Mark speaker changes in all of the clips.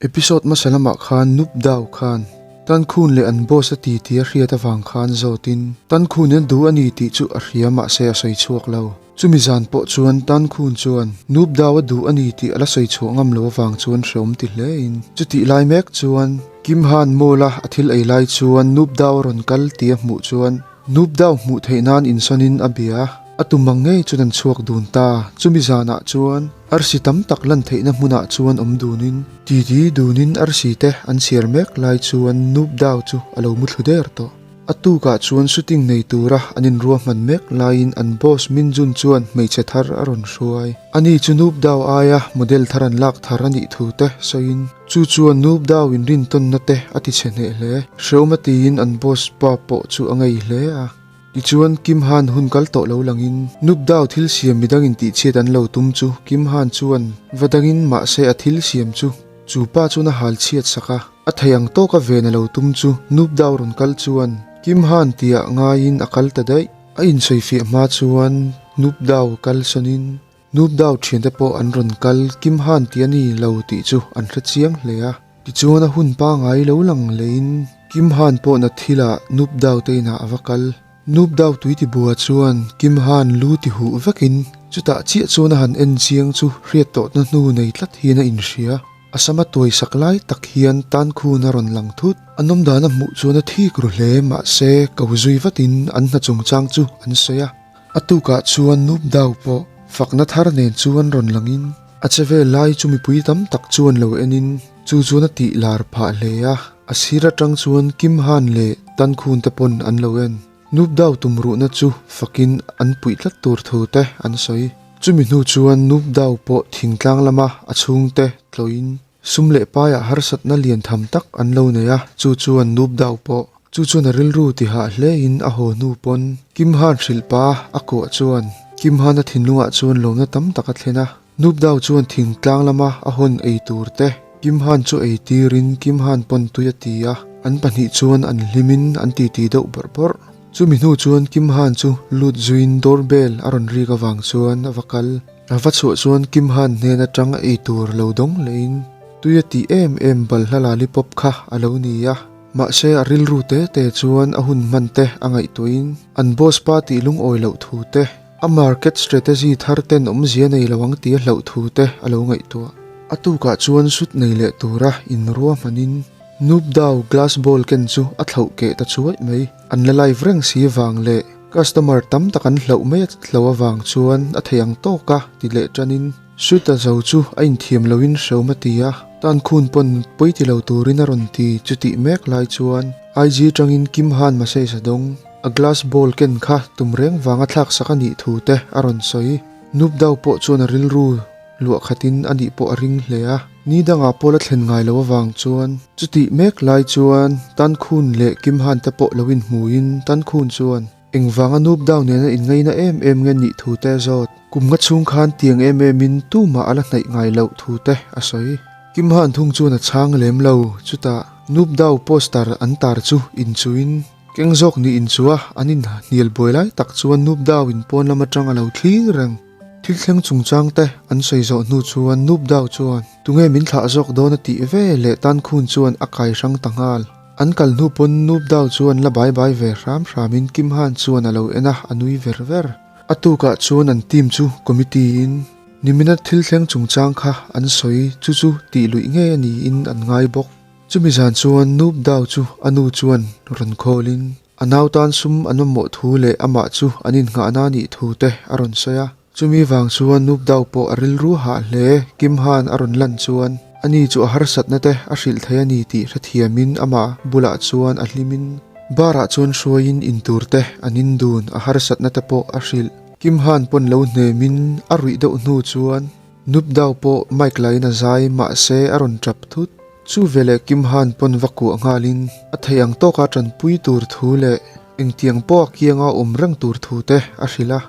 Speaker 1: Episode hmasa lamah khan Noob Dao khan Tan Khun leh an boss a ti tih a hriat avang khan zawtin Tan Khun in a duh a ni tih chu a hria mahse a sawi chhuak lo. Chumi zan pawh chuan Tan Khun chuan Noob Dao a duh a ni tih a la sawi chhuah ngam lo avang chuan hreawm ti hle in chutih lai mek chuan Kim Han mall a a thil ei lai chuan Noob Dao a rawn kal tih a hmuh chuan Noob Dao hmuh theih nan insawn in a bia a tum ang ngei chuan an chhuak dun ta. Chumi zanah chuan Arsi tam tak lan theihna hmunah chuan awm dunin, titi dunin arsi te an chhiar mek lai chuan Noob Dao chu a lo mu thlu der tawh. A tukah chuan shooting nei tura an inruahman mek laiin an boss Min Jun chuan hmeichhe thar a rawn hruai. Ani chu Noob Dao aia model thar an lak thar a nih thu te sawiin, chu chuan Noob Dao inrintawnna te a ti chhe hneh hle. Hreawm a tiin an boss pa pawh chu a ngei hle a. Tichuan, Kim Han hun kal tawh lo langin, Noob Dao thil siam midangin tihchhiat an lo tum chu Kim Han chuan va dangin mahse a thil siam chu chu pa chuan a hal chhiat sak a, a thei ang tawka ven a lo tum chu Noob Dao rawn kal chuan Kim Han tihah ngaiin a kal ta daih. A insawifiah hma chuan Noob Dao kal sawnin Noob Dao thiante pawh an rawn kal Kim Han tih a ni lo tih chu an hre chiang hle a. Tichuan a hun pangai lo lang leiin Kim Han pawh na thilah Noob Dao te inah a va kal. Noob Dao tui ti bua chuan Kim Han lu ti huh vekin chutah chiah chuan a han en chiang chu hriat tawhna hnu nei tlat hian a inhria. A sama tuai sak lai tak hian tan khun a rawn lang thut. A nawm dan a hmuh chuan a thik ru hle mahse ko zui vatin an hna chungchang chu an sawi a. A tukah chuan Noob Dao pawh fakna thar nen chuan rawn langin a che vel lai chu mipui tam tak chuan lo enin chu chuan a tih lar phah hle a, a sir atang chuan Kim Han leh Tan Khun te pawn an lo en. Noob Dao tumruhna chu fakin an puih tlat tur thu te an sawi. Chumi hnu chuan Noob Dao pawh thingtlang lama a chhungte tlawhin Sum leh paiah harsatna lian tham tak an lo nei a, chu chuan Noob Dao pawh chu chuan a rilru tihah hlein a haw hnu pawn Kim Han hrilh pa a kuah chuan Kim Han a thinlungah chuan lawmna tam tak a thlen a. Noob Dao chuan thingtlang lama a hawn ei tur te Kim Han chu ei tirin Kim Han pawn tui a ti a, an pahnih chuan an hlimin an titi deuh bawrh bawrh. Chumi hnu chuan Kim Han chu lut zuiin doorbell a rawn rik avang chuan a va kal. A va chhuah chuan Kim Han hnen atang ei tur lo dawng lehin tui a tih em em balhla lollipop kha a lo ni a. Mahse a rilru te te chuan a hun hman te a ngaihtuahin an boss pa tih lungawi loh thu te, a market strategy thar ten awmzia nei lo ang tih a hlauh thu te a lo ngaihtuah. A tukah chuan sut nei leh tura inruahmanin Noob Dao glass bowl ken chu a thlauh keh ta chuaih mai. An la live reng si vang leh customer tam tak an hlauh mai a hlo avang chuan a thei ang tawk a ti leh tanin Sweet a zo chu a inthiam loin hrehawm a ti a, tan khun pawn pawi ti lo turin a rawn ti chutih mek lai chuan IG tangin Kim Han message a dawng. A glass bowl ken kha tum reng vanga thlak sak a nih thu te a rawn sawi. Noob Dao pawh chuan a rilru luah khatin a nih pawh a ring hle a. Ni dangah pawh la thlen ngai lo avang chuan chutih mek lai chuan Tan Khun leh Kim Han te pawh lo inhmuin Tan Khun chuan engvanga Noob Dao nena inngaina em em nge nih thu te a zawt. Kum nga chhung khan tiang em em in tumah a la hnaih ngai loh thu te a sawi. Kim Han thung chuan a chhang lem lo, chutah Noob Dao poster an tar chu inchuhin keng zawk nih inchuha an inhnial buai lai tak chuan Noob Dao in pawn lam atang a lo thlir reng. Thil thleng chungchang te an sawi zawh hnu chuan Noob Dao chuan, Tunge min thlah zawk dawn a tih ve leh Tan Khun chuan a kai hrang ta nghal. An kal hnu pawn Noob Dao chuan la bai bai ve hram hramin Kim Han chuan a lo en a, a nui ver ver. A tukah chuan an team chu committee in nimina thil thleng chungchang kha an sawi chu chu tih luih ngei a niin an ngai bawk. Chumi zan chuan Noob Dao chu a nu chuan rawn khawlin A nau tan sum an mamawh thu leh amah chu an innghahna nih thu te a rawn sawi a. Chumi vang chuan Noob Dao pawh a rilru hah hle. Kim Han a rawn lan chuan ani chu a harsatna te a hrilh thei a ni tih hrethiamin amah bulah chuan a hlimin bar ah chuan hruaiin intur te an indun a harsatna te pawh a hrilh. Kim Han pawn lo hnemin a ruih deuh hnu chuan Noob Dao pawh mic lain a zai mahse a rawn tap thut. Chu veleh Kim Han pawn va kuah nghalin a theih ang tawka tanpui tur thu leh engtiang pawh a kianga awm reng tur thu te a hrilh a.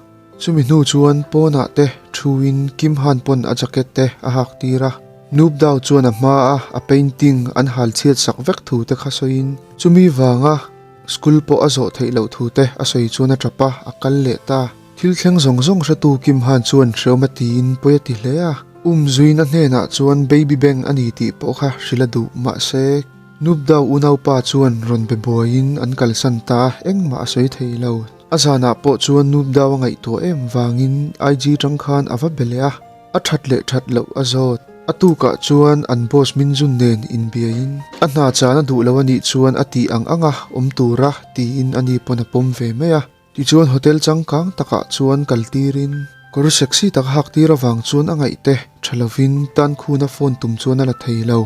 Speaker 1: Chumi hnu chuan pawnah te thuin Kim Han pawn a jacket te a hak tir a. Noob Dao chuan a hma a a painting an hal chhiat sak vek thu te kha sawiin chumi vanga school pawh a zawh theih loh thu te a sawi chuan a tap a, a kal leh ta. Thil thleng zawng zawng hretu Kim Han chuan hreawm a tiin pawi a ti hle a. Um zuina hnenah chuan Baby Bang a ni tih pawh kha hrilh a duh mahse Noob Dao unaupa chuan rawn be buaiin an kalsan ta a, engmah a sawi thei lo. A zanah pawh chuan Noob Dao a ngaihtuah em vangin IG tang khan a va be leh a, a that leh that loh a zawt. A tukah chuan an boss Minjun nen inbiaiin a hna chan a duh lo a nih chuan a tih ang anga awm tura tiin ani pawn a pawm ve mai a. Tichuan hotel changkang takah chuan kal tirin kawr sexy tak hak tir avang chuan a ngaihte tha lovin tan khuna phone tum chuan a la thei lo.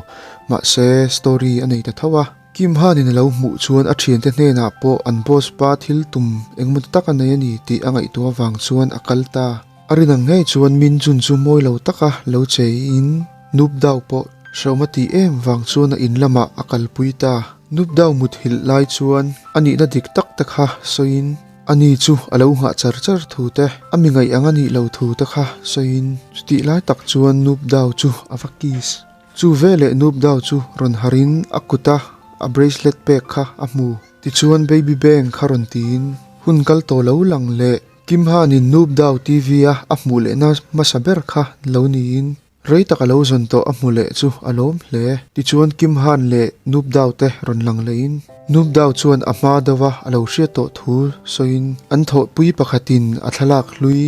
Speaker 1: Mahse story a nei ta tho a. Kim Hanin a lo hmuh chuan a thiante hnenah pawh an boss pa thil tum engemaw tak a nei a ni tih a ngaihtuah avang chuan a kal ta. A rin ang ngei chuan Min Jun chu mawi lo taka lo cheiin Noob Dao pawh hrehawm a tih em vang chuan a in lamah a kalpui ta. Noob Dao muthilh lai chuan a nihna dik tak te kha sawiin a ni chu a lo nghah char char thu te, a mi ngaih ang a nih lo thu te kha sawiin chutih lai tak chuan Noob Dao chu a va kiss. Chu veleh Noob Dao chu rawn harhin a kuta a bracelet pek kha a hmu. Tichuan Baby Bang kha rawn tiin hun kal tawh lo lang leh Kim Hanin Noob Dao TV a a hmuh lehna hmasa ber kha lo niin rei tak a lo zawn tawh a hmu leh chu a lawm hle. Tichuan Kim Han leh Noob Dao te rawn lang lehin Noob Dao chuan a hma deuha a lo hriat tawh thu sawiin an thawhpui pakhatin a thlalak hlui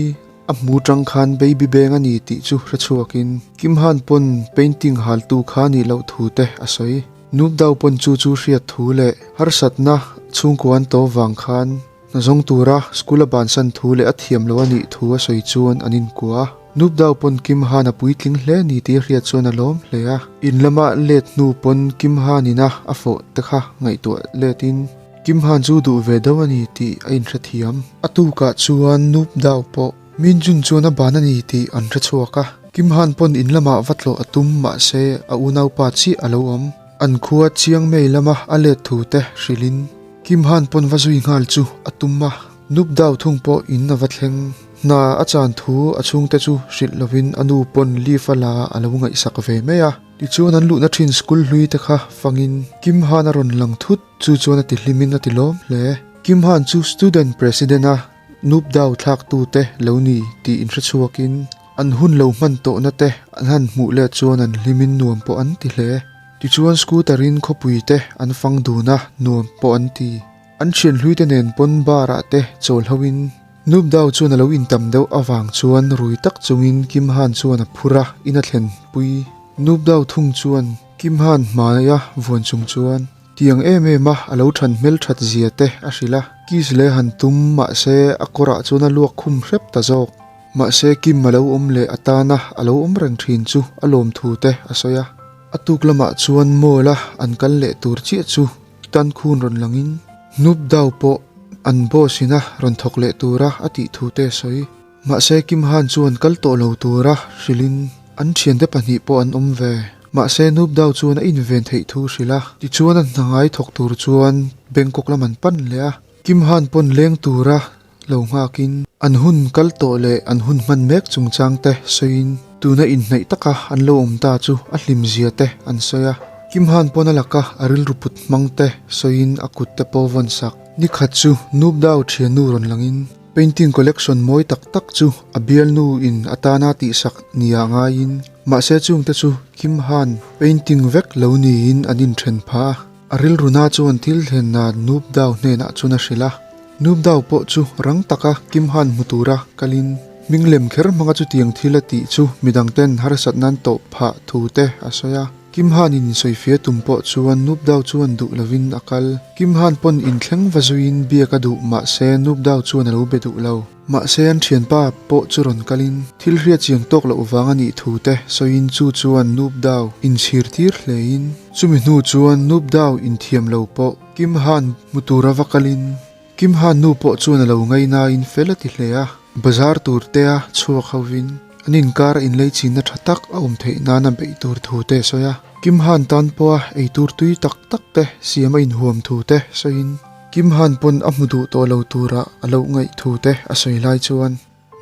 Speaker 1: a hmu tang khan baby beng a ni tih chu hre chhuakin Kim Han pawn painting haltu kha nih loh thu te a sawi. Noob Dao pawn chu chu hriat thu leh harsatna chhungkua an tawp vang khan Hna zawng tura school a bansan thu leh a thiam lo a nih thu a sawi chuan an inkuah a. Noob Dao pawn Kim Han a puitling hle ni tih a hriat chuan a lawm hle a. In lama let hnu pawn Kim Han ina a fawh te kha ngaihtuah letin Kim Han chu duh ve deuh a ni tih a inhrethiam. A tukah chuan Noob Dao pawh Min Jun chuan a ban a ni tih an hre chhuak a. Kim Han pawn in lamah va tlawh a tum mahse a unaupa chiah a lo awm. An khua Chiang Mai lama a let thu te hrilhin Kim Han pawn va zui nghal chu a tum a, Nup Dao thung pawh in a va thleng. Hna a chan thu a chhungte chu hrilh lovin a nu pawn leave a la a lo ngaihsak ve mai a. Tichuan an luhna thin school hlui te kha fangin Kim Han a rawn lang thut chu chuan a ti hlimin a ti lawm hle. Kim Han chu student president a Nup Dao thlak tu te lo ni tih inhre chhuakin an hun lo hman tawhna te an han hmuh let chuan an hlimin nuam pawh an ti hle. Tichuan scooter in khawpui te an fang dun a, nuam pawh an ti. An thian hlui te nen pawn bar ah te chawl ho in Noob Dao chuan a lo intam deuh avang chuan rui tak chungin Kim Han chuan a phur a, in a thlen pui. Noob Dao thung chuan Kim Han hmaia vuan chung chuan tiang em em a a lo than hmel that zia te a hrilh a, kiss leh han tum mahse a kawrah chuan a luak khum hrep ta zawk. Mahse Kim a lo awm leh atana a lo awm reng thin chu a lawm thu te a sawi a. A tuk lamah chuan mall a an kal leh tur chiah chu tan khun rawn langin Snoop Dogg pawh an boss ina rawn thawk leh tura a tih thu te a sawi. Mahse Kim Han chuan kal tawh lo tura hrilhin an thiante pahnih pawh an awm ve. Mahse Snoop Dogg chuan a inven theih thu hrilh a. Tichuan a hna ngai thawk tur chuan Bangkok lam an pan leh a. Kim Han pawn leng tura lo nghakin an hun kal tawh leh an hun hman mek chungchang te sawiin tuna inhnaih taka an lo awm ta chu a hlim zia te an sawi a. Kim Han pawn a laka a rilru put hmang te sawiin a kut te pawh vawn sak. Ni khat chu Noob Dao thiannu rawn langin painting collection mawi tak tak chu a bialnu in atana tihsak nia ngaiin mahse chungte chu Kim Han painting vek lo niin an inthen phah a. A rilru na chuan thil thlen nan Noob Dao hnenah chuan a hrilh a. Noob Dao pawh chu rang taka Kim Han hmu tura kalin hming lem kher hmanga chutiang thil a tih chu midang ten harsat nan tawh phah thu te a sawi a. Kim Han in insawifiah tum pawh chuan Noob Dao chuan duh lovin a kal. Kim Han pawn inthleng va zuiin biak a duh mahse Noob Dao chuan a lo be duh lo. Mahse an thianpa pawh chu rawn kalin thil hriat chiang tawk loh vang a nih thu te sawiin chu chuan Noob Dao inchhir tir hlein chumi hnu chuan Noob Dao inthiam lo pawh Kim Han hmu tura va kalin Kim Han nu pawh chuan a lo ngainain fel a ti hle a, bazar tur te a chhuak hovin an inkar a inlei chinna tha tak a awm theih nana beih tur thu te a sawi a, Kim Han tan pawha eitur tui tak tak te siam a inhuam thu te sawiin. Kim Han pawn a hmu duh tawh lo tura a lo ngaih thu te a sawi lai chuan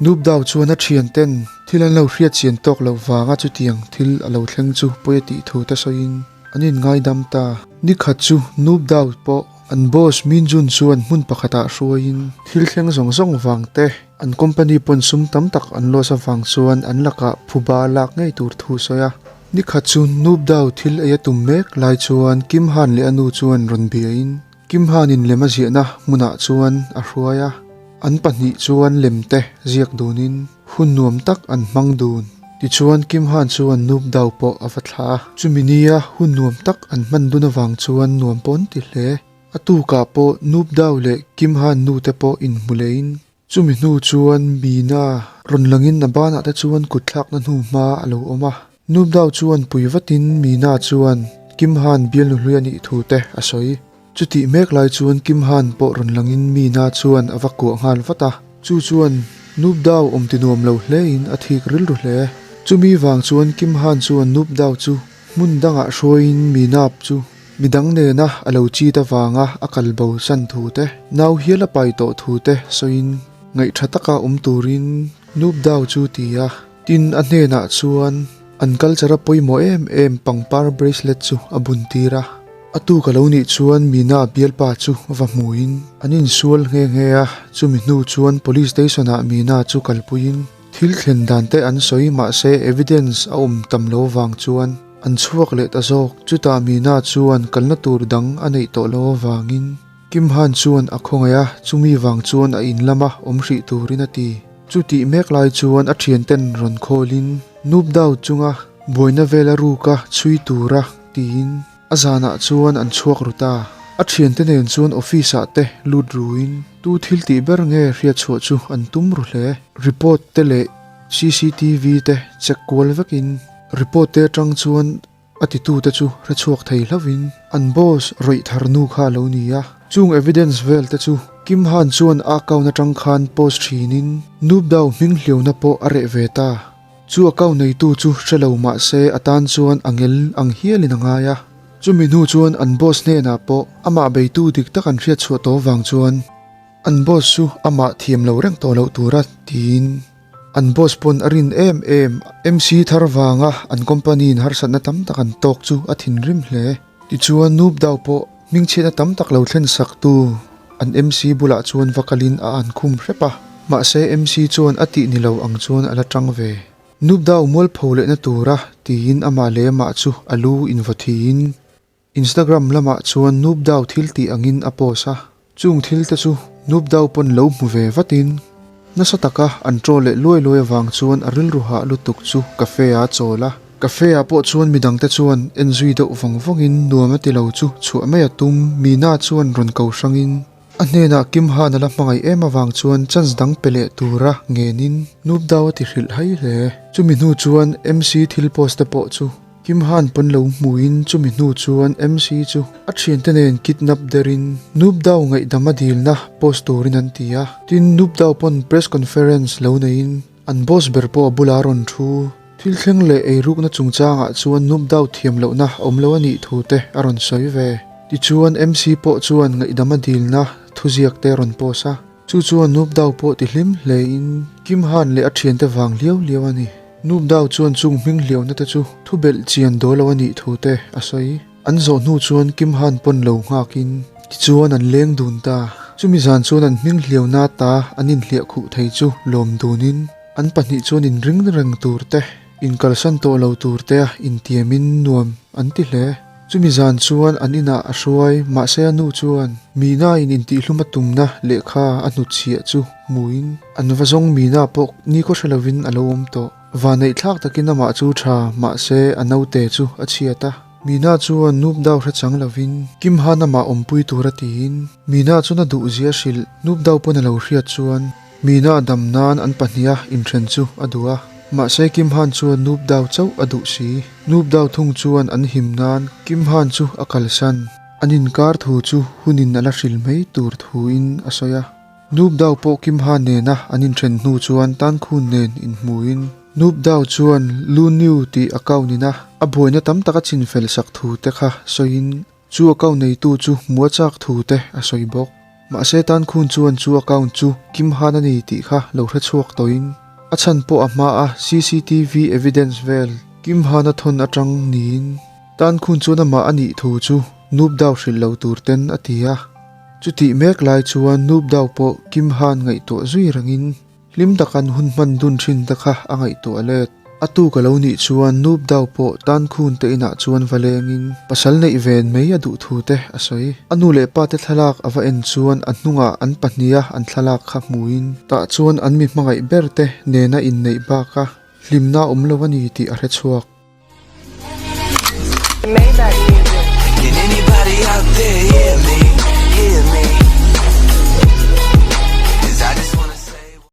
Speaker 1: Noob Dao chuan a thian ten thil an lo hriat chian tawk loh vanga chutiang thil a lo thleng chu pawi a tih thu te sawiin an inngaidam ta. Ni khat chu Noob Dao pawh an boss Min Jun chuan hmun pakhatah hruaiin thil thleng zawng zawng vang te. An company pawn sum tam tak an loss avang chuan an lakah phuba lak ngei tur thu sawi a. Ni khat chu Noob Dao thil ei a tum mek lai chuan Kim Han leh a nu chuan rawn biain Kim Han-in lem a ziahna hmunah chuan a hruai a. An pahnih chuan lem te ziak dunin hun nuam tak an hmang dun. Tichuan Kim Han chuan Noob Dao pawh a va thlah a. Chumi nia hun nuam tak an hman dun avang chuan nuam pawh an ti hle. A tukah pawh Noob Dao leh Kim Han nu te pawh inhmu lehin Chumi hnu chuan Mina rawn langin a banah te chuan kut thlakna hnu hma a lo awm a. Nupdao chuan pui vatin Mina chuan Kim Han bialnu hlui a nih thu te a sawi. Chutih mek lai chuan Kim Han pawh rawn langin Mina chuan a va kuah nghal vat a. Chu chuan Nupdao awm ti nuam lo hlein a thik rilru hle. Chumi vang chuan Kim Han chuan Nupdao chu Hmun dangah hruaiin Minap chu midang nena a lo chit avanga a kal bo san thu te, nau hial a pai tawh thu te sawiin ngaihṭha taka awm turin Noob Dao chu ti a. Tin, a hnenah chuan an culture a pawimawh em em pangpar bracelet chu a bun tir a. A tuk a lo nih chuan Mina bialpa chu va hmuin an insual nghe nghe a, chumi hnu chuan police station-ah Mina chu kalpuiin, Thil thlen dan te an sawi mahse evidence a awm tam lo vang chuan an chhuak leh ta zawk. Chutah Mina chuan kalna tur dang a neih tawh lo avangin Kim Han chuan a khawngaih a, chumi vang chuan a in lama awm hrih turin a ti. Chutih mek lai chuan a thianten rawn khawlin Noob Dao chunga buaina vel a ruka chhui tura tiin A zanah chuan an chhuak ru ta. A thiante nen chuan office ah te lut ruin tu thil tih ber nge hriatchhuah chu an tum ru hle. Report te leh cctv te check kual vekin report te atang chuan a titu te chu hrechhuak thei hlauhin an boss rawih thar nu kha a lo ni a. Chung evidence vel te chu Kim Han chuan a account atang khan post thinin Noob Dao hming hliauna pawh a reh ve ta. Chu a kau neitu chu hre lo mah se a tan chuan a ngel ang hialin a ngai a. Chumi hnu chuan an boss hnenah pawh amah beitu dik tak an hriat chhuah tawh vang chuan an boss chu amah thiam lo reng tawh loh tura tiin an boss pawn a rin em em MC thar vanga an company in harsatna tam tak an tawk chu a thinrim hle. Tichuan Noob Dao pawh Hmingchhiatna tam tak lo thlen saktu an MC bulah chuan va kalin a an khum hrep a, mahse MC chuan a tih ni lo ang chuan a la tang ve. Nupdao mualpho lehna tura tiin amah leh amah chu a lu invaw thiin Instagram lamah chuan Nupdao thil tih angin a post a, chung thil te chu Nupdao pawn lo hmu ve vatin Nasa taka an troll leh luai luai avang chuan a rilru hah lutuk chu cafe ah a chawl a. Cafe ah pawh chuan midangte chuan en zui deuh vawng vawngin nuam a ti lo chu chhuah mai a tum. Mina chuan rawn ko hrangin a hnenah Kim Han a la hmangaih em avang chuan chance dang pe leh tura ngenin Noob Dao a ti hrilh hai hle. Chumi hnu chuan MC thil post te pawh chu Kim Han pawn lo hmuin chumi hnu chuan MC chu a thiante nen kidnap derin Noob Dao ngaihdam a dilna post turin an ti a. Tin, Noob Dao pawn press conference lo neiin an boss ber pawh a bula rawn thu. Thil thleng leh eirukna chungchangah chuan Noob Dao thiam lohna awm lo a nih thu te a rawn sawi ve. Tichuan MC pawh chuan ngaihdam a dilna thuziak te a rawn post a. Chu chuan Noob Dao pawh ti hlim hlein Kim Han leh a thiante vang liau liau a ni. Noob Dao chuan chung hming hliauna te chu thu belh chian dawl lo a nih thu te a sawi. An zawh hnu chuan Kim Han pawn lo nghakin tichuan an leng dun ta. Chumi zan chuan an hming hliauna ta an inhliah khuh thei chu lawm dunin an pahnih chuan inring reng tur te, inkalsan tawh lo tur te a intiamin nuam an ti hle. Chumi zan chuan an inah a hruai, mahse a nu chuan Mina in intihhlum a tumna lehkha a hnutchhiah chu hmuin an va zawng Mina pawh nikhaw hre lovin a lo awm tawh. Vanneih thlak takin amah chu tha, mahse a naute chu a chhiat a. Mina chuan Noob Dao hre chang lovin Kim Han amah awmpui tura tiin Mina chuan a duhzia hrilh Noob Dao pawn a lo hriat chuan Mina dam nan an pahniha inthen chu a duh a, mahse Kim Han chuan Noob Dao chauh a duh si. Noob Dao thung chuan an him nan Kim Han chu a kalsan. An inkar thu chu hunin a la hril mai tur thuin a sawi a. Noob Dao pawh Kim Han nena an inthen hnu chuan Tan Khun nen inhmuin Noob Dao chuan Lu Niu tih account ina a buaina tam tak a chinfel sak thu te kha sawiin Chu account neitu chu hmu a chak thu te a sawi bawk. Mahse Tankhun chuan chu account chu Kim Han a ni tih kha lo hre chhuak tawhin a chhan pawh a hma a cctv evidence vel Kim Han a thawn atang niin Tankhun chuan amah a nih thu chu Noob Dao hrilh lo tur ten a ti a. Chutih mek lai chuan Noob Dao pawh Kim Han ngaihtuah zui rengin. Hlim taka an hun hman dun thin te kha a ngaihtuah let. A tuk a lo nih chuan Noob Dao pawh Tan Khun te inah chuan va lengin pasal neih ven mai a duh thu te a sawi. A nu leh pa te thlalak a va en chuan a hnungah an pahniha an thlalak kha hmuin tah chuan an mi hmangaih ber te nena inneih baka hlimna awm lo a ni tih a hre chhuak.
Speaker 2: Maybach.